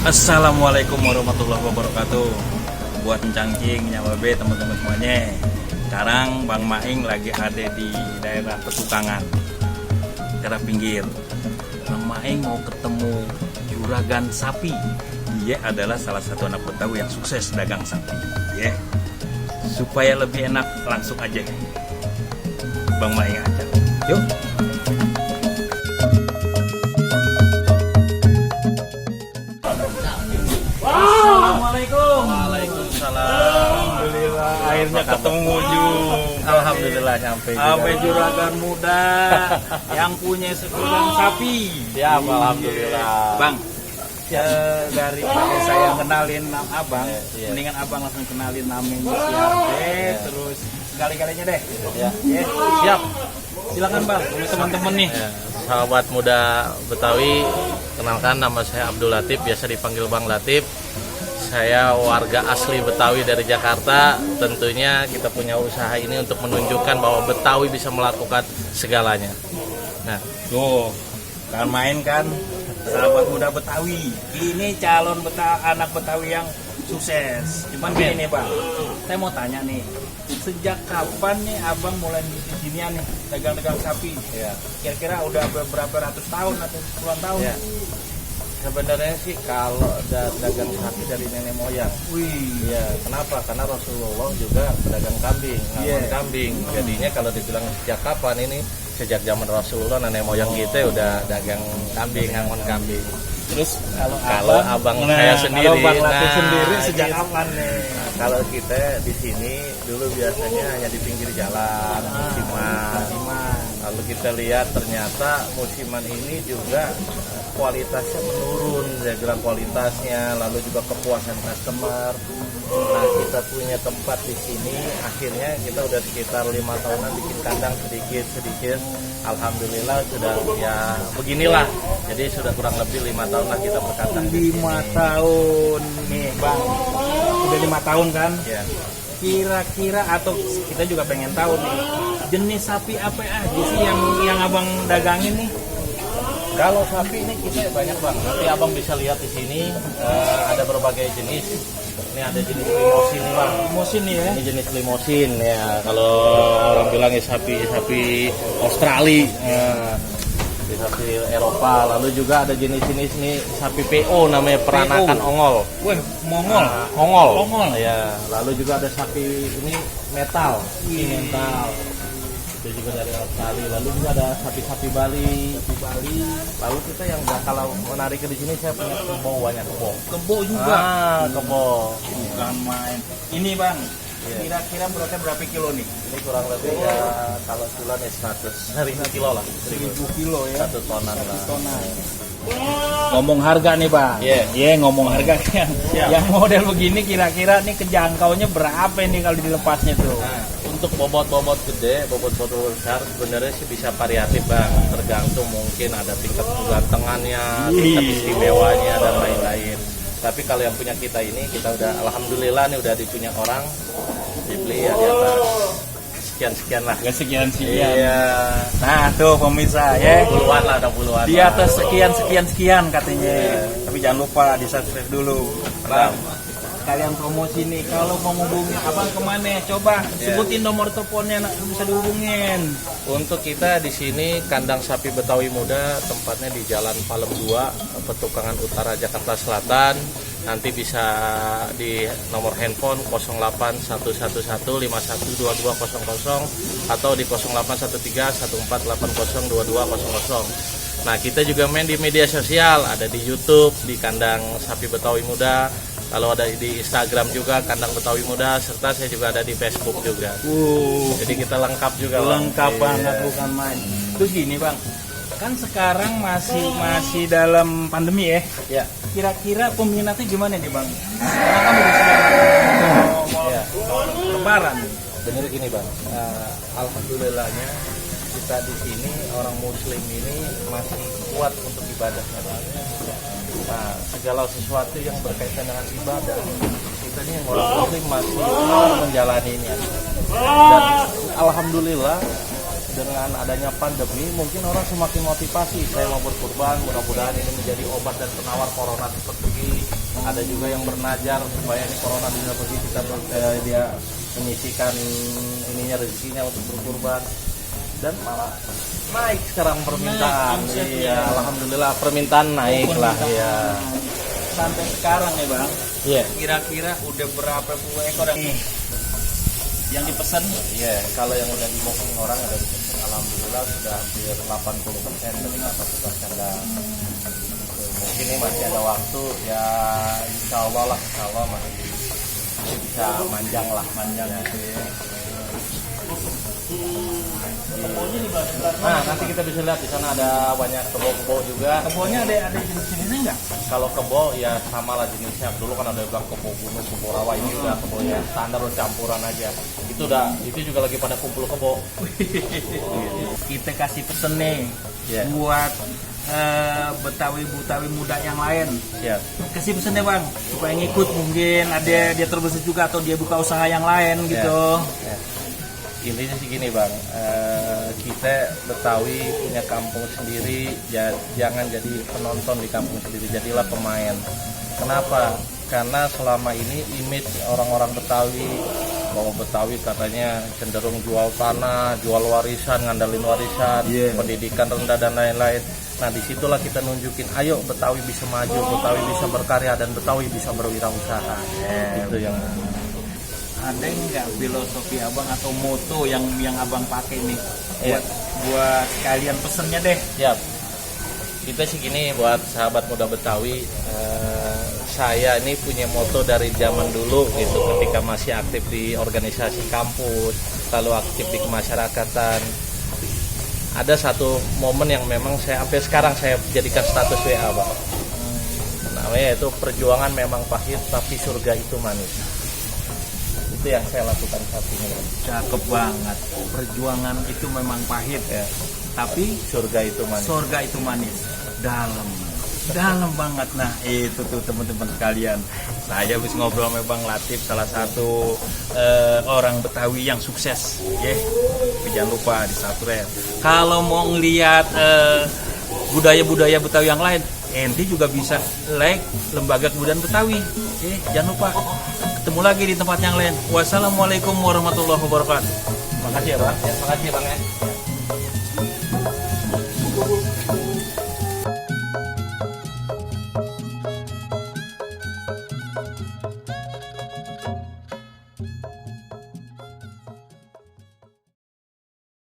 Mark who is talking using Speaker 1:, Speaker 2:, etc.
Speaker 1: Assalamualaikum warahmatullahi wabarakatuh. Buat encangcing, nyawabe, teman-teman semuanya. Sekarang Bang Maing lagi ada di daerah Petukangan, daerah pinggir. Bang Maing mau ketemu juragan sapi. Dia adalah salah satu anak Betawi yang sukses dagang sapi. Ya, supaya lebih enak langsung aja Bang Maing ajak. Yuk. Assalamualaikum.
Speaker 2: Waalaikumsalam.
Speaker 1: Alhamdulillah akhirnya ketemu Jung.
Speaker 2: Alhamdulillah sampai juga.
Speaker 1: Sampai juragan muda yang punya segudang sapi.
Speaker 2: Ya, alhamdulillah.
Speaker 1: Bang, daripada saya kenalin nama abang,
Speaker 2: Iya.
Speaker 1: mendingan abang langsung kenalin namanya siapa, terus sekali-kalinya deh.
Speaker 2: Ya.
Speaker 1: Ya,
Speaker 2: Siap.
Speaker 1: silakan Bang, untuk teman-teman nih.
Speaker 2: Ya, sahabat muda Betawi, kenalkan nama saya Abdul Latif, biasa dipanggil Bang Latif. Saya warga asli Betawi dari Jakarta. Tentunya kita punya usaha ini untuk menunjukkan bahwa Betawi bisa melakukan segalanya. Nah,
Speaker 1: Tuh, kan main kan, sahabat muda Betawi. Ini calon anak Betawi yang sukses. Cuman gini nih Bang, saya mau tanya nih, sejak kapan nih abang mulai di sinian nih dagang-dagang sapi?
Speaker 2: ya.
Speaker 1: Kira-kira udah beberapa ratus tahun atau puluhan tahun?
Speaker 2: Ya. Sebenarnya sih kalau dagang sapi dari nenek moyang.
Speaker 1: Wih,
Speaker 2: Ya, kenapa? Karena Rasulullah juga pedagang kambing, ngangon
Speaker 1: Iya.
Speaker 2: kambing. Jadinya kalau dibilang sejak kapan ini, sejak zaman Rasulullah nenek moyang kita udah dagang kambing, ngangon kambing.
Speaker 1: terus
Speaker 2: Kalau abang saya sendiri,
Speaker 1: kalau Bang Latif
Speaker 2: nah,
Speaker 1: sendiri sejak
Speaker 2: gitu.
Speaker 1: kapan nih?
Speaker 2: Nah, kalau kita di sini dulu biasanya hanya di pinggir jalan, musiman. Lalu kita lihat ternyata musiman ini juga kualitasnya menurun, saya bilang kualitasnya, lalu juga kepuasan customer. Nah, kita punya tempat di sini, akhirnya kita udah sekitar 5 tahunan bikin kandang sedikit. Alhamdulillah sudah ya beginilah. Jadi sudah kurang lebih 5 tahun lah kita berkandang di
Speaker 1: 5
Speaker 2: sini.
Speaker 1: tahun nih Bang, udah 5 tahun kan?
Speaker 2: Ya.
Speaker 1: Kira-kira atau kita juga pengen tahu nih, jenis sapi apa aja sih yang abang dagangin nih?
Speaker 2: Kalau sapi ini kita banyak Bang. Nanti abang bisa lihat di sini ada berbagai jenis. Ini ada jenis limosin nih Bang.
Speaker 1: Limosin nih ya?
Speaker 2: Ini jenis limosin ya. Kalau orang bilang ya sapi Australia, ya, sapi Eropa. Lalu juga ada jenis-jenis nih sapi PO namanya peranakan
Speaker 1: PO.
Speaker 2: ongol.
Speaker 1: Wah, Mongol.
Speaker 2: Nah, ongol.
Speaker 1: Ongol.
Speaker 2: Ya. Lalu juga ada sapi ini metal.
Speaker 1: Wih.
Speaker 2: Ini metal. Itu juga dari Australia. Lalu juga ada sapi-sapi Bali. Lalu kita yang kalau menarik di sini saya punya kebo, banyak kebo.
Speaker 1: Kebo juga.
Speaker 2: Kebo.
Speaker 1: Bukan main. Ini Bang,
Speaker 2: Iya.
Speaker 1: kira-kira beratnya berapa kilo nih?
Speaker 2: Ini kurang lebih ya kalau bulan ya 100 kilo lah.
Speaker 1: 1000 kilo ya?
Speaker 2: 1 tonan lah.
Speaker 1: Ngomong harga nih Bang.
Speaker 2: Iya.
Speaker 1: Ngomong harga kan.
Speaker 2: Siap.
Speaker 1: Yang model begini kira-kira nih kejangkaunya berapa nih kalau dilepasnya tuh?
Speaker 2: Nah, untuk bobot-bobot gede, bobot-bobot besar sebenarnya sih bisa variatif Bang. Tergantung mungkin ada tingkat kegantengannya, tingkat
Speaker 1: Wih.
Speaker 2: istimewanya dan lain-lain. Tapi kalau yang punya kita ini, kita udah alhamdulillah nih udah dipunya orang dibeli ya di atas sekian-sekian lah.
Speaker 1: Ya sekian.
Speaker 2: Iya.
Speaker 1: Nah tuh pemirsa ya.
Speaker 2: Puluhan lah, ada puluhan.
Speaker 1: Di atas sekian katanya.
Speaker 2: Iya.
Speaker 1: Tapi jangan lupa di subscribe dulu. Bang, kalian promosi nih. Kalau mau menghubungi abang kemana? Coba sebutin nomor teleponnya bisa dihubungin.
Speaker 2: Untuk kita di sini kandang sapi Betawi Muda, tempatnya di Jalan Palem 2, Petukangan Utara, Jakarta Selatan. Nanti bisa di nomor handphone 08111512200 atau di 081314802200. Nah, kita juga main di media sosial, ada di YouTube di kandang sapi Betawi Muda. Kalau ada di Instagram juga kandang Betawi Muda, serta saya juga ada di Facebook juga. Jadi kita lengkap juga. Bang.
Speaker 1: Lengkap
Speaker 2: Iya.
Speaker 1: banget bukan main. Terus gini Bang, kan sekarang masih dalam pandemi ya.
Speaker 2: Ya.
Speaker 1: Kira-kira peminatnya gimana nih Bang? Karena kan udah mau
Speaker 2: Ya.
Speaker 1: lebaran.
Speaker 2: Bener gini Bang, alhamdulillahnya kita di sini orang Muslim ini masih kuat untuk ibadahnya Bang. Nah, segala sesuatu yang berkaitan dengan ibadah kita ini orang Muslim masih menjalani ini. Dan alhamdulillah dengan adanya pandemi mungkin orang semakin motivasi, saya mau berkurban, mudah-mudahan ini menjadi obat dan penawar corona seperti ada juga yang bernajar supaya ini corona tidak pergi, dia menyisikan ininya rezekinya untuk berkurban, dan malah naik sekarang permintaan. Iya, alhamdulillah permintaan naik lah ya.
Speaker 1: Sampai sekarang ya bang,
Speaker 2: Iya.
Speaker 1: kira-kira udah berapa puluh ekor yang dipesan?
Speaker 2: Iya, kalau yang udah di booking orang ada dipesan, alhamdulillah sudah hampir 80% dari kapasitas kandang. Mungkin ini masih ada waktu ya, insya Allah masih bisa manjang gitu ya. Nah, nanti kita bisa lihat di sana ada banyak kebo-kebo juga.
Speaker 1: Kebunnya ada jenis-jenisnya nggak?
Speaker 2: Kalau kebo ya sama lah jenisnya. Dulu kan ada bilang kebo gunung, kebo rawa, ini udah kebonya standar campuran aja. Itu juga lagi pada kumpul kebo.
Speaker 1: Kita kasih pesen nih buat Betawi muda yang lain.
Speaker 2: Siap.
Speaker 1: Kasih pesannya bang, supaya ngikut, mungkin ada dia terbesit juga atau dia buka usaha yang lain gitu.
Speaker 2: Ya. Intinya sih gini bang, kita Betawi punya kampung sendiri, jangan jadi penonton di kampung sendiri, jadilah pemain. Kenapa? Karena selama ini image orang-orang Betawi, bahwa Betawi katanya cenderung jual tanah, jual warisan, ngandalin warisan, pendidikan rendah dan lain-lain. Nah disitulah kita nunjukin, ayo Betawi bisa maju, Betawi bisa berkarya, dan Betawi bisa berwirausaha. Itu yang
Speaker 1: ada nggak filosofi abang atau moto yang abang pakai nih buat kalian pesennya deh?
Speaker 2: Siap. Kita sih gini, buat sahabat muda Betawi, saya ini punya moto dari zaman dulu gitu, ketika masih aktif di organisasi kampus, lalu aktif di kemasyarakatan. Ada satu momen yang memang sampai sekarang saya jadikan status WA bang. Namanya itu, perjuangan memang pahit tapi surga itu manis. Itu yang saya lakukan saat ini.
Speaker 1: Cakep banget. Perjuangan itu memang pahit
Speaker 2: ya,
Speaker 1: tapi
Speaker 2: surga itu manis.
Speaker 1: Surga itu manis. Dalam banget. Nah itu tuh teman-teman sekalian, saya habis ngobrol sama Bang Latif, salah satu orang Betawi yang sukses Tapi jangan lupa di subscribe. Kalau mau ngeliat budaya-budaya Betawi yang lain, ente juga bisa like Lembaga Kebudayaan Betawi. Jangan lupa. Ketemu lagi di tempat yang lain. Wassalamualaikum warahmatullahi wabarakatuh.
Speaker 2: Makasih ya bang. Makasih bang ya.